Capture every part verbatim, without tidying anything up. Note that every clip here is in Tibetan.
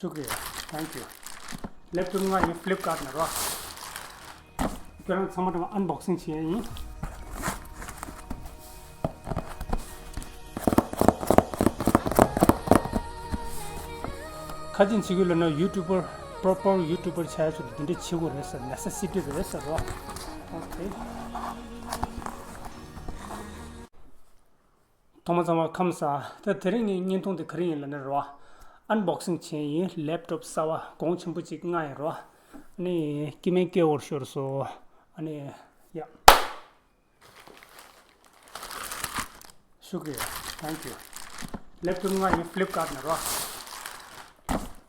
Shukriya. Thank you. Laptop ང་ཡིན། Flipkart ནས་རོ། ཁྱོད་རང་ཚང་མ་ཚང་མ་unboxing བྱེད་ཡ་ཡིན། ཁ་ཅིག་བྱེད་ཀྱི་ལབ་ན་YouTuber, proper YouTuber ཆགས་ཡ་ཆེད་དུ་འདི་འདྲ་བྱེད་དགོས་རེད་ཟེར། Necessity རེད་ཟེར་རོ། Okay. ཐོག་མ་ཚང་མ་ཁམས་བཟང་། ད་དེ་རིང་ངའི་བརྙན་ཐུང་དེ་ག་རེ་ཡིན་ལབ་ན་རོ། Unboxing བྱས་ཡིན། Laptop གསར་པ་གོང་ཆེན་པོ་ཅིག་མངགས་ཡིན་རོ། ཨ་ནི་སྐྱེ་དམན་སྐྱེ་བོར་ཤོར་སོང་། ཨ་ནི་ཡ། Shukriya. Thank you. Laptop ང་ཡིན། Flipkart ནས་རོ།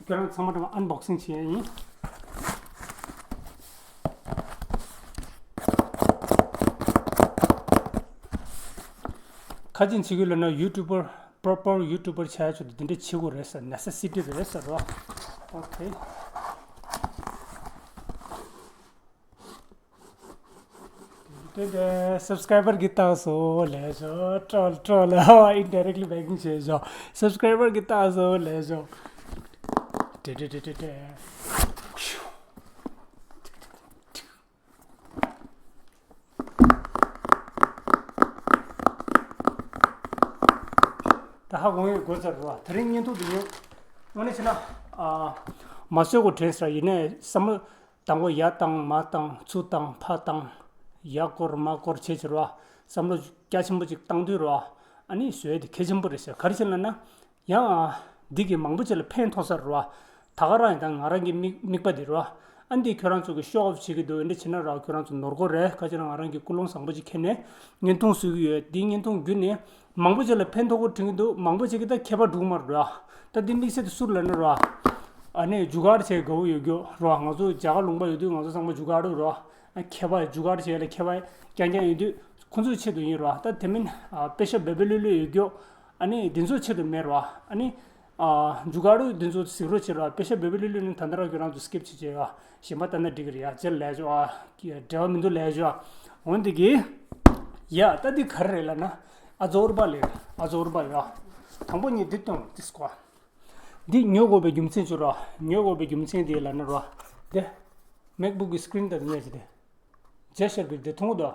ཁྱོད་རང་ཚང་མ་ཚང་མ་unboxing བྱེད་ཡ་ཡིན། ཁ་ཅིག་བྱེད་ཀྱི་ལབ་ན་YouTuber, proper YouTuber ཆགས་ཡ་ཆེད་དུ་འདི་འདྲ་བྱེད་དགོས་རེད་ཟེར། Necessity རེད་ཟེར་རོ། Okay. དེ་དེ་subscriber གི་རྟགས་སོ་ལས་ཞོ། troll troll ཨ། Indirectly begging བྱས་ཞོ། Subscriber གི་རྟགས་སོ་ལས་ཞོ། དེ་དེ་དེ་དེ་དེ། ད་ཧ་གོ་ཡོད་དགོས་ཚར་རོ། དེ་རིང་བརྙན་ཐུང་འདི་ཡིན། དངོས་གནས་བྱས་ན་ཨ། མ་བཟོད་དགོས་དྲན་ཟེར། ཡིན་ནའི་བསམ་བློ་དང་པོ་ཡར་བཏང་མར་བཏང་ཚུར་བཏང་ཕར་བཏང་། ཡར་སྐོར་མར་སྐོར་བྱེད་བྱེད་རོ། བསམ་བློ་རྒྱ་ཆེན་པོ་ཅིག་བཏང་དུས་རོ། ཨ་ནི་བཟོ་ཡ་དེ་གལ་ཆེན་པོ་རེད་ཟེར། ག་རེ་བྱས་ལབ་ན། ཡང་ཨ། འདི་གིས་མང་པོ་ཅིག་ལ་ཕན་ཐོགས་ས་རེད་བ། ད་ག་རང་ཡིན་ད་ང་རང་གི་མིག་མིག་པ་འདི་རེད་བ། ཨ་འདི་ཁྱོད་རང་ཚོ་གི་show off བྱེད་ཀྱི་འདུག་འདི་བྱས་ན་ར་ཁྱོད་རང་ཚོ་ནོར་གོ་རེད། ཁ་ཅིག་རང་ང་རང་གི་ཀུན་སློང་བཟང་པོ་ཅིག་ཁྱེར་ནས་བརྙན་ཐུང་བཟོ་གི་ཡོད། འདི་བརྙན་ཐུང་བརྒྱུད་ནས་མང་པོ་ཅིག་ལ་ཕན་ཐོགས་གོ་དྲན་གྱི་འདུག་མང་པོ་ཅིག་གི་ད་མཁས་པ་འགྲོ་གི་མ་རེད་བ། ད་འདི་དམིགས་བསལ་དུ་སུར་ལབ་ན་ར། ཨ་ནི་ཇུ་གར་བྱེད་དགའ་བོ་ཡོད་རྒྱུ་རེད་བ། ང་ཚོ་རྒྱ་གར་ལུང་པ་ཡོད་དུས་ང་ཚོ་ཚང་མ་ཇུ་གར་རེད་བ། མཁས་པ་ཇུ་གར་བྱེད་ལ་མཁས་པ་རྐྱང་རྐྱང་ཡོད་དུས་ཁོང་ཚོའི་ཆེད་དུ་ཡིན་རོ། ད་དེ་མིན་ཨ། པེ་ཤག་བེ་བེ་ལུས་ལུས་ཡོད་རྒྱུ། ཨ་ནི་འདི་ཚོའི་ཆེད་དུ་མེད་རོ། ཨ་ནི་ཨ། ཇུ་གར་འདི་ཚོ་གཟིགས་རོགས་བྱེད་རོ། པེ་ཤག་བེ་བེ་ལུས་ལུས་ནི་ད་ལྟ་རང་ཁྱོད་རང་ཚོ་skip བྱེད་བྱེད་ཡོད། གཞན་པ་ལྟ་ན་འགྲིག་གི་རེད་ཡ། རྗེས་ལ་ལས་ཆོག་ཨ། འབྲེལ་བ་མི་འདུག་ལས་ཆོག་ཨ། འོན་ཏེ་གི། ཡ་ད་འདི་ག་རེ་རེད་ལབ་ན། ཨ་ཛོར་པ་ལས། ཨ་ཛོར་པ་ཡ། དང་པོ་ངས་འདི་སྟོན་འདི་སྐོར། འདི་ཉོ་དགོས་པའི་རྒྱུ་མཚན་ཅིག་རོ། ཉོ་དགོས་པའི་རྒྱུ་མཚན་དེ་ལབ་ན་རོ། འདི། MacBook གི་screen དང་དེ་ནས་ཅི་དེ། རྒྱ་ཤར་གི་དེ་མཐོང་གི་འདུག་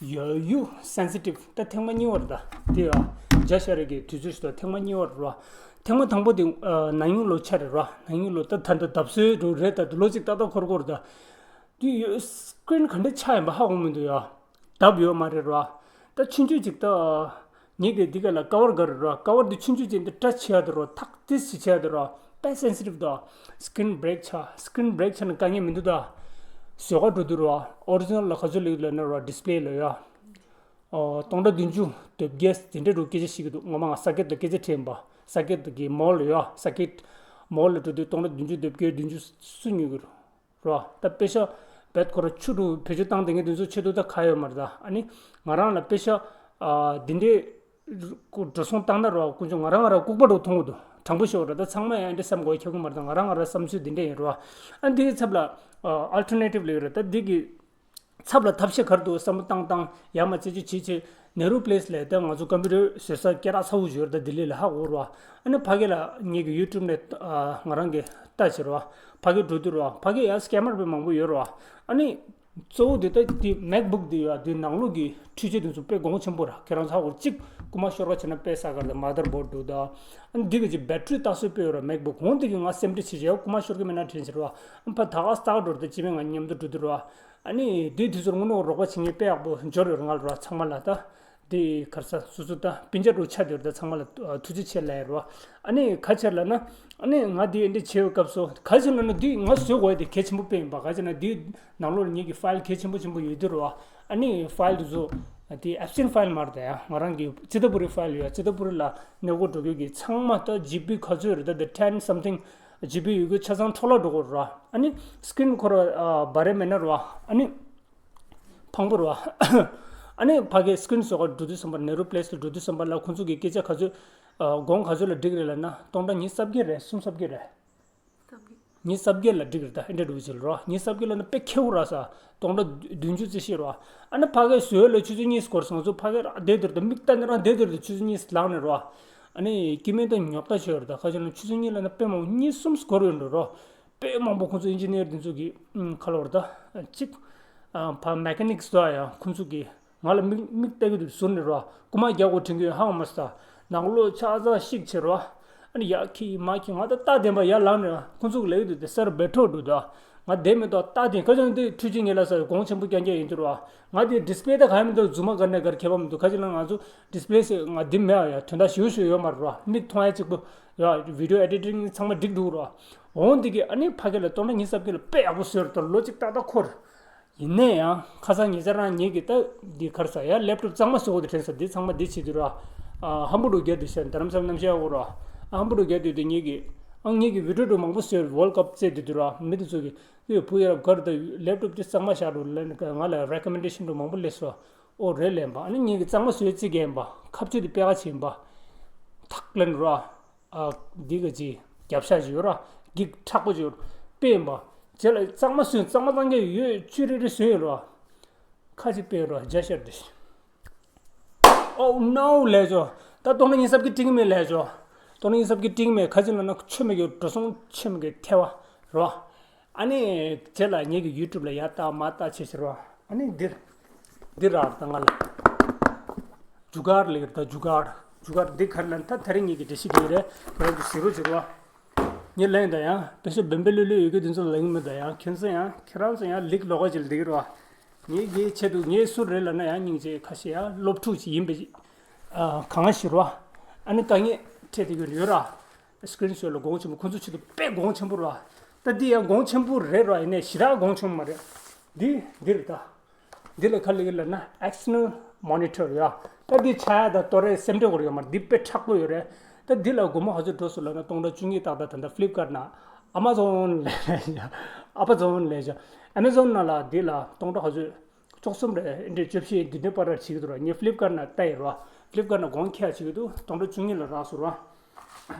ཡ་ཡུ་sensitive ད་ཐེངས་མ་གཉིས་པ་རེད་ད། དེ་ཡ། རྒྱ་ཤར་གི་དུས་ཚོད་ཞིག་ད་ཐེངས་མ་གཉིས་པ་རེད་རོ། ཐེངས་མ་དང་པོ་དེ་ཨ། ནང་ཡུལ་ལོ་ཆ་རེད་རོ། ནང་ཡུལ་ལོ་ད་ད་ད་ལྟ་བཟོས་འགྲོ་རེད་ད། ལོ་གཅིག་ཏག་ཏག་འཁོར་འཁོར་ད། དེ་ཡོད་screen ག་འདྲ་ཆགས་ཡིན་པ་ཧ་གོ་མི་འདུག་ཡ། བརྡབ་ཡོད་མ་རེད་རོ། ད་ཆུང་ཆུང་ཅིག་ད། ངེད་ཀྱི་འདི་ག་ལ་cover ག་རེ་རོ། cover འདི་ཆུང་ཆུང་ཅིག་འདི་བཀྲ་ཆེ་ཡ་དེ་རོ། ཐག་ཏིས་ཞིག་ཆེ་ཡ་དེ་རོ། དཔེ་sensitive དོ། screen break ཆགས། screen break ཆགས་ན་དཀའ་ངལ་མི་འདུག་ད། བཟོ་ག་འགྲོ་དུས་རོ། original ལ་ག་ཚོད་ལེགས་ལབ་ན་རོ། display ལ་ཡ། ཨོ། སྟོང་ཕྲག་བདུན་ཅུ་དོན་བརྒྱད་དེ་འདྲ་རུ་སྐད་ཆ་བཤད་ཀྱི་འདུག་ངོ་མ་ང་circuit ལ་སྐད་ཆ་དྲིས་ཡིན་པ། circuit གི་mall ལ་ཡ། circuit mall ལ་འགྲོ་དུས་སྟོང་ཕྲག་བདུན་ཅུ་དོན་བརྒྱད་བདུན་ཅུ་སུ་ཉོ་གི་རོ། རོ། ད་པེ་ཤ་བེད་ཁོ་ར་ཆུ་རུ་བེད་སྤྱོད་བཏང་དེ་ངས་དེ་ཚོ་ཆེད་དུ་ད་ཁ་ཡོད་མ་རེད་ད། ཨ་ནི་ང་རང་ལ་པེ་ཤ་ཨ། འདི་འདྲའི་འགྲོ་སོང་བཏང་ན་རོ། ཀུན་སྤྱོད་ང་རང་ང་རང་ལྐུགས་པ་འགྲོ་མཐོང་གི་འདུག་དྲང་པོ་ཤོད་ར། ད་ཚང་མ་ཡང་འདྲ་བསམ་དགོས་ཁྱབ་གི་མ་རེད་ད། ང་རང་ང་རང་བསམ་ཚུལ་འདི་འདྲ་ཡིན་རོ། ཨ་འདིའི་ཚབ་ལ་ཨ། alternative ལ་ཡོད་ར། ད་འདི་གི་ཚབ་ལ་ཐབས་ཤེས་ག་རེ་འདུག་བསམ་བློ་བཏང་བཏང་ཡར་མར་རྩད་གཅོད་བྱེད་བྱེད། ནེ་རུ་པི་ལེ་སི་ལ་ད་ང་ཚོ་ཀམ་པུ་ཊར་བཟོ་ས་སྐད་གྲགས་ཚ་བོ་ཡོད་རེད་ད། ལྡི་ལི་ལ་ཧ་གོ་རོ། ཨ་ནི་ཕ་གི་ལ་ངེད་ཀྱི་ཡུ་ཊུབ་ནས་ཨ། ང་རང་གི་ལྟ་བྱེད་རོ། ཕ་གི་འགྲོ་དུས་རོ། ཕ་གི་ཡང་སྐེམ་མར་དཔེ་མང་པོ་ཡོད་རོ། ཨ་ནི་གཙོ་བོ་དེ་ད་དེ་MacBook དེ་ཡོད་དེ་ནང་ལོགས་ཀྱི་འཕྲུལ་ཆས་དེ་ཚོ་དཔེ་གོང་ཆེན་པོ་ར། ཁྱེད་རང་ཚོ་ཧ་གོ་གཅིག་རྐུ་མ་ཤོར་བ་བྱས་ན་དཔེ་ས་གར་ད་motherboard འདུག་ད། ཨ་ནི་འདི་གི་ཅིག་battery བཏགས་སྲོལ་དཔེ་ཡོད་ར། MacBook འོང་དེ་གི་ང་སེམས་ཁྲལ་བྱེད་བྱེད་རྐུ་མ་ཤོར་གི་མེད་ན་དྲན་བྱེད་རོ། ཨ་ཕ་ད་ག་སྟག་འགྲོ་ར། ད་སྤྱི་མེད་ང་མཉམ་དུ་འགྲོ་དུས་རོ། ཨ་ནི་དེའི་དུས་ཚོད་དངོས་གནས་རོགས་པ་བྱེད་མཁན་དཔེ་ཡག་པོ་འབྱོར་ཡོད་རེད་ང་ལ་ར། ཚང་མ་ལ་ད་དེ་ག་རེ་ཟ་སོ་སོ་ད་སྤུན་ཀྱག་འདྲ་བོ་ཆགས་བསྡད་ཡོད་རེད། ད་ཚང་མ་ལ་ཐུགས་རྗེ་ཆེ་ལབ་ཡ་རོ། ཨ་ནི་ག་རེ་བྱས་ལབ་ན། ཨ་ནི་ང་དེ་འདྲ་བྱེད་པའི་སྐབས་སུ་ག་རེ་བྱས་ལབ་ན། དེ་ང་བཟོ་དགོས་ཡ་དེ་གལ་ཆེན་པོ་དཔེ་ཡིན་པ། ག་རེ་བྱས་ན་དེའི་ནང་ལོགས་ལ་ངེད་ཀྱི་file གལ་ཆེན་པོ་ཆེན་པོ་ཡོད་དུས་རོ། ཨ་ནི་file དེ་ཚོ་དེ་absent file མ་རེད་ད་ཡ། ང་རང་གི་ཙི་ཏ་པུ་རི་file ཡོད། ཙི་ཏ་པུ་རི་ལ་གནས་སྐོར་འགྲོ་རྒྱུ་གི་ཚང་མ་ད་ཇི་བི་ག་ཚོད་རེད་ད། the ten something ཇི་བི་ཡོད་རྒྱུ་ཆ་ཚང་འཕྲོ་བརླག་འགྲོ་གི་རེད་ར། ཨ་ནི་screen ཁོ་ར་ཨ། འབར་ཡ་མེད་ན་ར། ཨ་ནི་ཕངས་པོ་ར། ཨ་ནི་ཕ་གིའི་screen བཟོ་གར་འགྲོ་དུས་ཙམ་པ། ནེ་རུ་པི་ལེ་སི་ལ་འགྲོ་དུས་ཙམ་པ་ལ་ཁོང་ཚོ་གི་སྐད་ཆ་ག་ཚོད་ཨ། གོང་ག་ཚོད་ལ་འགྲིག་རེད་ལབ་ན། སྟོང་ཕྲག་ཉི་ཤུ་རྩ་བརྒྱད་རེད། སུམ་ཅུ་རྩ་བརྒྱད་རེད། ཉི་ཤུ་རྩ་བརྒྱད་ལ་འགྲིག་རེད་ད། ཨེ་འདྲ་འགྲོ་བྱེད་ལ་ར། ཉི་ཤུ་རྩ་བརྒྱད་ལབ་ན་དཔེ་ཁེ་པོ་ར་ས། སྟོང་ཕྲག་བདུན་ཅུ་རྩིས་ཤིག་ར། ཨ་ནི་ཕ་གིའི་བཟོ་ཡ་ལ་ཆུ་ཚོད་གཉིས་འགོར་སོང་། ང་ཚོ་ཕ་གིར་བསྡད་དུས་ད་མིག་ལྟ་ནི་རང་བསྡད་དུས་ད་ཆུ་ཚོད་གཉིས་ལངས་ནས་ར། ཨ་ནི་སྐྱེ་དམན་དང་ཉོབ་ཐག་ཆོད་རེད། ད་ཁ་ཅིག་ལ་ཆུ་ཚོད་གཉིས་ལ་ན་དཔེ་མང་པོ་གཉིས་གསུམ་སྐོར་ཡོད་འགྲོ་རོ། དཔེ་མང་པོ་ཁོང་ཚོ་ཨིན་ཇི་ནིར་དེ་ཚོ་གི་ཁ་ལོར་ད་གཅིག་ཕ་མེ་ཀ་ནིག་སི་དོ་ཡ་ཁོང་ཚོ་གི་ང་ལ་མིག་མིག་ལྟ་གི་འདུག་ཟུར་ནས་རོ། རྐུ་མ་རྒྱག་དགོས་དྲན་གི་ཡོད་ཧ་གོ་མ་སོང་། ནང་ལོགས་ཆ་ཚང་ཤིག་བྱེད་རོ། ཨ་ནི་ཡ་ཁི་མ་ཁི་ང་ད་ལྟ་བདེན་པ་ཡར་ལངས་ནས་ཁོང་ཚོ་གི་ལབ་ཀྱི་འདུག་དེ་སར་བེ་ཐོག་འདུག་ད། ང་བདེན་མི་འདུག་ལྟ་དེ་ཁ་ཅང་དེ་འཕྲུལ་ཆས་ངེད་ལ་ས་གོང་ཆེན་པོ་རྐྱང་རྐྱང་ཡིན་འདུག་རོ། ང་དེ་ཌི་སི་པེ་ལེ་ད་ག་ཡང་མི་འདུག་རྫུན་མ་ག་ནས་གར་ཁྱད་པར་མི་འདུག་ཁ་ཅིག་ལ་ང་ཚོ་ཌི་སི་པེ་ལེ་ཟེར་ང་འདི་མེད་ཨ་ཡ་དོན་དག་ཞེ་པོ་ཞེ་པོ་ཡོད་མ་རེད་རོ། མིག་མཐོང་ཡ་གཅིག་པོ་ཡ་བི་ཌི་ཡོ་ཨེ་ཌི་ཊིང་ཚང་མ་འགྲིག་འདུག་རོ། འོང་འདི་གི་ཨ་ནི་ཕ་གི་ལ་སྟོང་ཕྲག་ཉི་ཤུ་རྩ་བརྒྱད་ལ་དཔེ་ཡག་པོ་བཟོས་རེད་ད་ལོ་གཅིག་ཏག་ཏག་འཁོར། ཡིན་ནའི་ཡང་ཁ་སང་ཉེ་ཆར་རང་ངེད་ཀྱི་ད་འདི་གར་ས་ཡ་ལེབ་ཊོབ་གཙང་མ་བཟོ་དགོས་དེ་དྲན་ས་འདི་ཚང་མ་འདི་བྱེད་དུས་ར། ཧམ་བུ་རུ་རྒྱ་དུ་ཤར་རྡ་རམ་ས་ལ་གནམ་གཤིས་ཡག་པོ་ར། ཧམ་བུ་རུ་རྒྱ་དུས་དེ་ངེད་ཀྱི་ཨང་ངེད་ཀྱི་བི་ཌི་ཡོ་མང་པོ་བཟོས་ཝོལ་ཀབ་རྩེད་དུས་དུས་ར་མི་དེ་ཚོ་གི་ཨེ་བུ་ཡ་རབས་གར་ད་ལེབ་ཊོབ་དེ་གཙང་མ་བཞག་རུ་ལེན་ང་ལ་རེ་ཀོ་མེན་ཌེ་ཤན་རུ་མང་པོ་སླེབས་སོ། ཨོ་རེད་ལེན་པ་ཨ་ནི་ངེད་ཀྱི་གཙང་མ་བཟོས་རྩིས་རྒྱན་པ་ཁ་བཅུ་དེ་པད་ཁ་ཕྱིན་པ། ཐག་ལེན་ར། ཨ། འདི་ག་ཅི། རྒྱབ་ཤ་ཅིག་ཡོད་ར། འགྱིག་མཁྲེགས་པོ་ཅིག་ཡོད་ར། དཔེ་ཡིན་པ། རྗེས་ལ་གཙང་མ་བཟོས་གཙང་མ་གཙང་རྐྱང་ཡོད་བཅུ་རེ་རེ་བཟོས་ཡོད་ར། ཁ་ཅིག་དཔེ་ཡོད་ར་རྒྱ་ཤར་དེ། Oh no ལས་ཆོ། ད་སྟོང་ཕྲག་ཉི་ཤུ་རྩ་བརྒྱད་སྤྲིང་མེད་ལས་ཆོ། སྟོང་ཕྲག་ཉི་ཤུ་རྩ་བརྒྱད་སྤྲིང་མེད་ཁ་ཅིག་ལ་ན་ཆོ་མེད་ཀྱི་འགྲོ་སོང་ཆོ་མེད་ཀྱི་ཐལ་བ་ར། ཨ་ནི་དེ་ལ་ངེད་ཀྱི་ཡུ་ཊུབ་ལ་ཡར་ལྟ་མར་ལྟ་བྱེད་ཟེར་བ། ཨ་ནི་འདིར་འདིར་རག་ད་ང་ལ་ཇུ་གར་ལེགས་ད་ཇུ་གར་ཇུ་གར་འདི་གར་ལ་ད་ད་རིང་ངེད་ཀྱི་འདྲ་ཤི་དེ་རེད་ཁོ་རང་ཚོ་ཟེར་རོ་ཟེར་བ། ངས་ལེན་ད་ཡང་དཔེ་ཤ་བེམ་པེ་ལུས་ལུས་ཡོད་གི་དེ་ཚོ་ལེན་མི་ད་ཡང་ཁྱེད་ཚོ་ཡང་ཁྱེད་རང་ཚོ་ཡང་ལིག་ལོག་ག་ཅིག་ལ་འདི་གི་རོ། ངེད་ཀྱི་ཆེད་དུ་ངེད་སུ་རེད་ལ་ན་ཡང་སྙིང་རྗེ་ཁ་ཤས་ཡང་སློབ་ཕྲུག་ཅིག་ཡིན་པའི་གང་ཞིག་རོ། ཨ་ནི་དཀའ་ངལ་འཕྲད་དེ་ཡོད་ཡོད་ར། སི་ཀི་རིན་ཤོ་ཊི་ལ་གོང་ཆེན་པོ་ཁོང་ཚོ་ཆེད་དུ་དཔེ་གོང་ཆེན་པོ་རེད་བ། ད་འདི་ཡང་གོང་ཆེན་པོ་རེད་ར་ཡིན་ནའི་ཞེ་དྲག་གོང་ཆེན་པོ་མ་རེད། འདི་འདི་རེད་ད། འདི་ལ་ག་རེ་ལབ་ན་external monitor ཡ། ད་འདི་ཆ་ཡ་ད་ཏོ་རེ་སེམས་ཁྲལ་དགོས་ཡོད་མ་རེད། འདི་དཔེ་མཁྲེགས་པོ་ཡོད་རེད། ད་འདི་ལ་སྒོར་མོ་ག་ཚོད་འགྲོ་སོང་ལབ་ན་སྟོང་ཕྲག་བཅུ་གཉིས་ཏག་ཏག་ད་ལྟ་ཕི་ལིབ་ཀར་ན་ཨ་མ་ཛོན་ལས་ཨ་མ་ཛོན་ལས་ཨ་མ་ཛོན་ན་ལ་འདི་ལ་སྟོང་ཕྲག་ག་ཚོད། བཅུ་གསུམ་རེད་ཨེ་འདྲས་བཅུ་བཞི་འདི་འདྲས་བར་ར་བྱེད་ཀྱི་འདུག་ར། ངས་ཕི་ལིབ་ཀར་ན་ལྟ་ཡི་ར། ཕི་ལིབ་ཀར་ན་གོང་ཁྱེར་བྱེད་ཀྱི་འདུག་སྟོང་ཕྲག་བཅུ་གཉིས་ལ་རག་སོང་ར།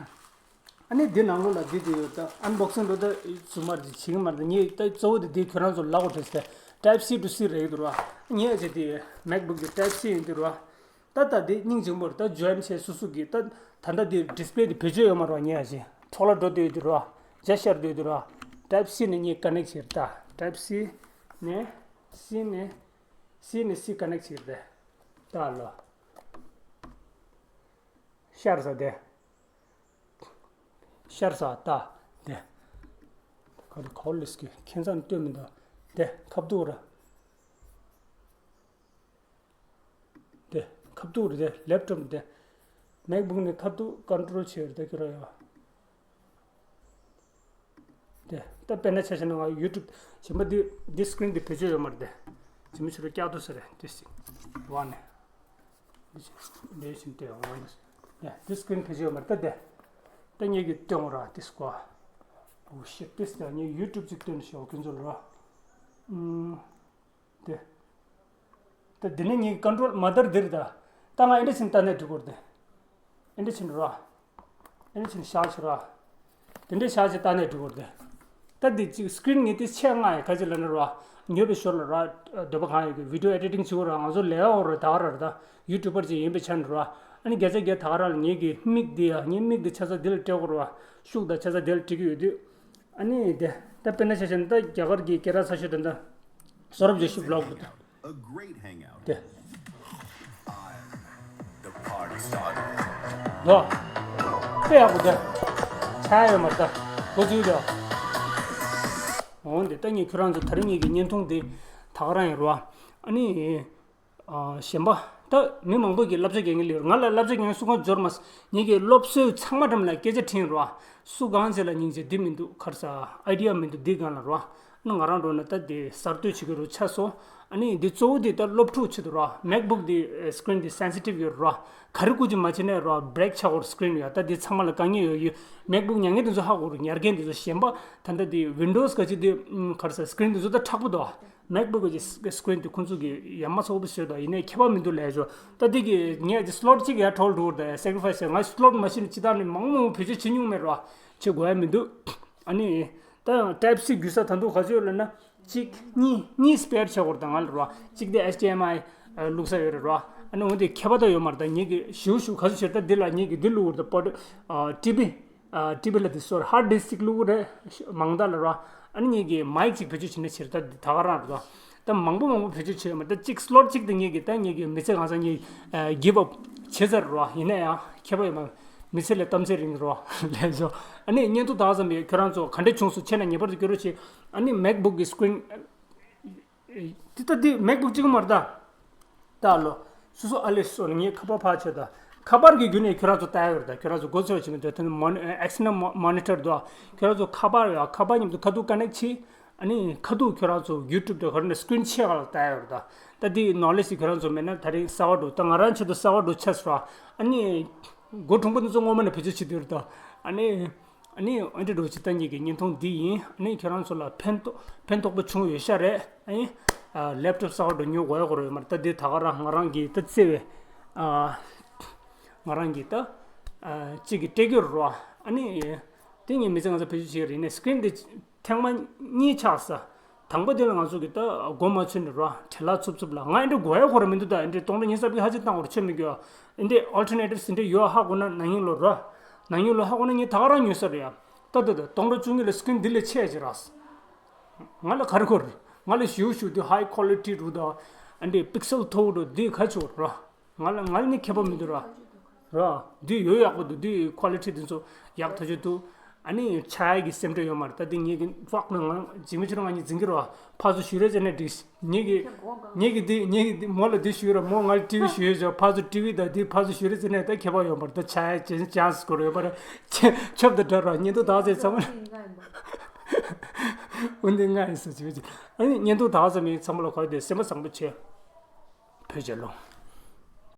ཨ་ནི་འདི་ནང་ལོགས་ལ་འདི་འདི་ཡོད་ད་ཨན་བོག་སིང་འགྲོ་ད་ཚུ་མར་འདི་བྱེད་ཀྱི་མ་རེད། ངས་ད་གཙོ་བོ་འདི་འདི་ཁྱོད་རང་ཚོ་ལབ་དགོས་དྲན་སྟེ་ཊའིབ་སི་ཊུ་སི་རེད་འདུག་ར། ངས་བྱས་འདི་མེག་བུག་གི་ཊའིབ་སི་ཡིན་འདུག་ར། ད་ད་འདི་སྙིང་རྗེ་མོ་རེད། ད་ཇོ་ཨེན་བྱས་སུ་སུ་གི་ད་ད་ལྟ་འདི་ཌི་སི་པེ་ལེ་འདི་བེད་སྤྱོད་ཡོད་མ་རེད་བ། ངས་བྱས་འཕྲོ་བརླག་འགྲོ་འདོད་འདུག་ར། རྒྱ་ཤར་འདོད་འདུག་ར། ཊའིབ་སི་ནས་ངས་ཀ་ནེག་བྱས་རེད། ད་ཊའིབ་སི་ནས་སི་ནས་སི་ནས་སི་ཀ་ནེག་བྱས་རེད། ད་ལོ། ཤར་ས་དེ། ཤར་ས་ད། དེ། ཁ་ཐུག་ཁོ་ལིས་ཀི་ཁྱེད་ཚང་སྟོན་མི་འདུག་དེ་ཁ་ཐུག་ར། དེ། ཁ་ཐུག་ར་དེ་ལེབ་ཊོབ་དེ། མེག་བུག་ནས་ཁ་ཐུག་ཀོན་ཊོལ་བྱས་ར་དེ་ཁྱོད་ར་ཡོད། དེ། ད་དཔེར་ན་ཆ་བཞག་ན་ང་ཡུ་ཊུབ་ཞིམ་པ་འདི་འདི་སི་ཀི་རིན་འདི་བེད་སྤྱོད་ཡོད་མ་རེད་དེ། ཞིམ་པ་ཕྱི་རུ་བཀྱག་ཏུ་ཟེར་རེད་དེ་སི་ཝ་ནས། འདི་བཞིན་འདི་བཞིན་ཏེ་འོང་ཡ། འདི་སི་ཀི་རིན་ཕལ་ཆེར་མ་ལྟ་དེ། ད་ངེད་ཀྱི་སྟོན་ར་དེ་སྐོར། འོ་ཤི་ཏིས་ད་ངས་ཡུ་ཊུབ་ཅིག་སྟོན་ཤོག་ཁྱོད་ཚོ་ལ། ཨུམ། དེ། ད་འདི་ནི་ངེད་ཀྱི་ཀོན་ཊོལ་མ་དར་འདིར་ད། ད་ང་ཨེ་འདྲ་ཕྱིན་ལྟ་ནས་འགྲིག་གོ་རེད་དེ། ཨེ་འདྲ་ཕྱིན་ར། ཨེ་ནི་ཕྱིན་བཞག་བྱེད་ར། དེ་འདྲའི་བཞག་བྱེད་ལྟ་ནས་འགྲིག་གོ་རེད། ད་འདི་གཅིག་སི་ཀི་རིན་ངས་དེ་ཆེད་མངགས་ཡིན། ག་ཅི་ལབ་ན་ར། ཉོས་པའི་ཞོར་ལ་ར། འདོད་པ་གང་ཡོད་ཀྱི་བི་ཌི་ཡོ་ཨེ་ཌི་ཊིང་བྱེད་དགོས་ར། ང་ཚོ་ལས་ཀ་འོག་ར་ད་ག་ར་ར་ད། ཡུ་ཊུབ་པར་ཅིག་ཡིན་པའི་ཆ་ནས་ར། ཨ་ནི་བརྒྱ་ཆ་བརྒྱ་ད་ག་ར་ལ་ངེད་ཀྱི་མིག་འདི་ཡ་ངའི་མིག་འདི་ཆ་ཚང་འདི་ལ་སྤྲད་དགོས་ར། ཤུགས་དང་ཆ་ཚང་འདི་ལ་སྤྲད་ཀྱི་ཡོད་དུས། ཨ་ནི་དེ་ད་དཔེར་ན་ཆ་བཞག་ན་ད་རྒྱ་གར་གྱི་སྐད་གྲགས་ཚ་ཤོས་དེ་འདྲ། Saurabh Joshi vlog དེ། ལོ། དཔེ་ཡག་པོ་དེ། ཆ་ཡོད་མ་རེད་ད། གོ་ཚུལ་དེ། འོང་དེ་ད་ངས་ཁྱོད་རང་ཚོ་ད་རིང་ངེད་ཀྱི་བརྙན་ཐུང་དེ་ད་ག་རང་ཡིན་རོ། ཨ་ནི། གཞན་པ། ད་མི་མང་པོ་གིས་བསླབ་བྱ་རྒྱག་མཁན་ལ་ཡོད། ང་ལ་བསླབ་བྱ་རྒྱག་མཁན་སུ་གང་འབྱོར་མ་སོང་། ངེད་ཀྱི་སློབ་གསོའི་ཚང་མ་འགྲམ་ལ་སྐད་ཆ་དྲིས་རོ། སུ་གང་ཚེ་ལ་སྙིང་རྗེ་འདི་མི་འདུག་ག་རེ་ཟ། ཨའི་ཌི་ཡ་མི་འདུག་འདི་གང་ལ་རོ། ཨ་ནི་ང་རང་འགྲོ་ན་ད་དེ་གསར་གཏོད་བྱེད་ཀྱི་རུ་ཆགས་སོང་། ཨ་ནི་འདི་གཙོ་བོ་དེ་ད་སློབ་ཕྲུག་ཆེད་དུ་རོ། མེག་བུག་དེ་སི་ཀི་རིན་དེ་སེན་སི་ཊིབ་ཡོད་རོ། ག་རེ་བཀོལ་ཅིག་མ་བྱས་ནས་རོ་བྷི་རེག་ཆགས་ཀྱི་རེད། སི་ཀི་རིན་ཡ་ད་འདི་ཚང་མ་ལ་དཀའ་ངལ་ཡོད་ཡོད། མེག་བུག་ཉར་མཁན་དེ་ཚོ་ཧ་གོ་རུ་ཉར་མཁན་དེ་ཚོ་གཞན་པ་ད་ལྟ་དེ་ཝིན་ཌོ་སི་ག་ཅི་དེ་ག་རེ་ཟ་སི་ཀི་རིན་དེ་ཚོ་ད་མཁྲེགས་པོ་འདུག་མེག་བུག་གི་སི་ཀི་རིན་དེ་ཁོང་ཚོ་གི་ཡ་མ་ཚོགས་དུ་བཟོས་དང་ཡིན་ནའི་ཁྱད་པར་མི་འདུག་ལས་ཞོ། ད་འདི་གི་ངས་ཀྱི་སི་ལོ་ཊི་གཅིག་ཡར་འཕྲོ་འགྲོ་དང་སེ་ཀི་རི་ཕའི་སི་ང་སི་ལོ་ཊི་མ་ཤེས་ནི་ཅི་ལྟར་ནི་མང་མང་བེད་སྤྱོད་བྱེད་མྱོང་མེད་རོ། བྱེད་དགོས་ཡ་མི་འདུག་ཨ་ནི་ད་ཡང་ཊའིབ་སི་བརྒྱུད་ས་ད་འདུག་ག་ཚོད་ལབ་ན་གཅིག་གཉིས་གཉིས་སི་པེར་བྱེད་དགོས་རེད། ད་ང་ལ་རོ་གཅིག་དེ་ཨེཆ་ཌི་ཨེམ་ཨའི་བླུགས་ས་ཡོད་རེད་རོ། ཨ་ནི་འོན་ཏེ་ཁྱད་པར་ད་ཡོད་མ་རེད། ད་ངེད་ཀྱི་ཞུ་ཞུ་ག་ཚོད་བྱེད་ད་འདི་ལ་ངེད་ཀྱི་འདི་བླུགས་རེད། པོ་ཊི་བི། ཊི་བི་ལ་འདི་སོར་ཧར་ཌི་སི་ཊིག་བླུགས་རེད། མང་དག་ལ་ར། ཨ་ནི་ངེད་ཀྱི་མའིག་ཅིག་བེད་སྤྱོད་བྱེད་ན་ཕྱིར་ད་འདི་ད་ག་རང་རེད་ད། ད་མང་པོ་མང་པོ་བེད་སྤྱོད་བྱེད་ཡོད་མ་རེད། ད་གཅིག་སི་ལོ་ཊི་གཅིག་ད་ངེད་ཀྱི་ད་ངེད་ཀྱི་མི་ཚེ་གང་ས་ངེད་གིབ་ཨབ་བྱེད་ཚར་ར། ཡིན་ན་ཡང་ཁྱད་པར་ཡོད་མ་རེད། མི་ཚེ་ལས་གཏམ་ཚེ་རིང་ར་ལས་བྱོ། ཨ་ནི་བརྙན་ཐུང་ད་ག་ཙམ་ཡོད། ཁྱོད་རང་ཚོ་ག་འདྲས་བྱུང་སོང་། ཆེ་ན་ངེས་པར་དུ་སྐྱོར་རོགས་བྱེད། ཨ་ནི་མེག་བུག་གི་སི་ཀི་རིན། འདི་ལྟ་འདི་མེག་བུག་གཅིག་མ་རེད་ད། ལྟ་ལོ། སོ་སོ་ཨ་ལེ་སོ་ངས་ཁ་པར་ཕར་ཆོད་ད། ཁ་པར་གྱི་བརྒྱུད་ནས་ཁྱོད་རང་ཚོ་ལྟ་ཡ་ཡོད་ད། ཁྱོད་རང་ཚོ་མགོ་ཚོས་བྱེད་མི་འདོད་དེ་ནི་མོ་ནི་ཨེག་སི་ཊར་ནལ་མོ་ནི་ཊར་འདུག་ཁྱོད་རང་ཚོ་ཁ་པར་ཡ་ཁ་པར་མཉམ་དུ་ཁ་ཐུག་ཀ་ནེག་བྱེད། ཨ་ནི་ཁ་ཐུག་ཁྱོད་རང་ཚོ་ཡུ་ཊུབ་དང་ག་རེ་ནས་སི་ཀི་རིན་ཆེ་ག་ལ་ལྟ་ཡ་ཡོད་ད། ད་འདི་ནོ་ལེ་ཇི་ཁྱོད་རང་ཚོ་མེད་ན་ད་རིང་གསར་པ་འགྲོ། ད་ང་རང་ཆེད་དུ་གསར་པ་འགྲོ་ཆས་སོ། ཨ་ནི་སྒོ་གྲུང་པོ་འདི་ཚོ་ངོ་མ་ནས་བེད་སྤྱོད་བྱེད་དུས་རེད་ད། ཨ་ནི། ཨ་ནི་ཨེ་འདྲ་འགྲོ་ཅི་ལྟ་ཉིད་ཀྱི་བརྙན་ཐུང་འདི་ཡིན། ཨ་ནི་ཁྱེད་རང་ཚོ་ལ་ཕན་ཐོགས་ཕན་ཐོགས་པོ་བྱུང་ཡོད་ཤག་རེད། ཨ་ནི་ལེབ་ཊོབ་གསར་པ་འགྲོ་ཉོ་དགོས་ཡ་གོ་ར་ཡོད་མ་རེད། ད་འདི་ད་ག་རང་ང་རང་གིས་ད་བརྩེ་བའི་ང་རང་གིས་ད་གཅིག་གི་སྤྲད་རྒྱུ་རོ། ཨ་ནི་དེ་ངས་མི་ཚེ་ང་ཚོ་བེད་སྤྱོད་བྱེད་ཀྱི་རེད། ནས་སི་ཀི་རིན་འདི་ཐེངས་མ་གཉིས་ཆགས་ས། དང་པོ་དེ་ལ་ང་ཚོ་གི་ད་སྒོ་མ་ཚུད་ནས་རོ། བྲེལ་བ་འཚུབ་འཚུབ་ལ་ང་ཨེ་འདྲ་དགོས་ཡ་གོ་ར་མི་འདུག་ད་ཨེ་འདྲ་སྟོང་ཕྲག་ཉི་ཤུ་རྩ་བརྒྱད་ཧ་ཅང་བཏང་བར་ཆོད་མི་དགོས། ཨེ་འདྲ་ཨོལ་ཊར་ནེ་ཊིབ་ཨེ་འདྲ་ཡོད་ཧ་གོ་ན་ན་ཡིན་ལོ་རོ། ན་ཡིན་ལོ་ཧ་གོ་ན་ངས་ད་ག་རང་ཉོས་ས་རེད་ཡ། ད་ད་ད་སྟོང་ཕྲག་བཅུ་གཉིས་ལ་སི་ཀི་རིན་འདི་ལས་ཆེ་ཅི་ར། ང་ལ་ག་རེ་གོ་ར། ང་ལ་ཞུ་ཞུ་དུ་ཧའི་ཀོ་ལི་ཊི་རུ་ད། ཨེ་འདྲ་པིག་སེལ་མཐོ་རུ་འདི་ག་ཆོད་ར། ང་ལ་ང་ལ་ནི་ཁྱད་པར་མི་འདུག་ར། ར། འདི་ཡོད་ཡག་པོ་འདུག་འདི་ཀོ་ལི་ཊི་འདི་ཚོ་ཡག་ཐག་ཆོད་འདུག་ཨ་ནི་ཆ་ཡ་གི་སེམས་ཁྲལ་ཡོད་མ་རེད། ད་འདི་ངེད་ཀྱི་ཕོག་ན་ང་འཇིགས་མི་ཆེ་རུ་ང་གཉིས་འཛིང་གི་ར། ཕར་ཚུར་ཞུ་རེ་བྱས་ནས་འགྲིག་ངེད་ཀྱི་ངེད་ཀྱི་འདི་ངེད་ཀྱི་འདི་མོ་ལ་འདི་ཞུ་ར། མོ་ང་ལ་ཊི་ཝི་ཞུ་ཡོད་ཅོ། ཕར་ཚུར་ཊི་ཝི་དང་འདི་ཕར་ཚུར་ཞུ་རེ་བྱས་ནས་ད་ཁྱད་པར་ཡོད་མ་རེད། ད་ཆ་ཡ་ཅན་ཅན་སི་སྐོར་ཡོད་མ་རེད། ཆབ་དང་འདྲ་ར་བརྙན་ཐུང་དག་ཚད་ཚང་མ། འོན་ཏེ་ང་ཡིན་ས་ཅི་བྱེད། ཨ་ནི་བརྙན་ཐུང་དག་ཚང་མའི་ཚང་མ་ལ་གོ་བདེ་སེམས་པ་བཟང་པོ་བྱས། བོད་རྒྱལ་ལོ།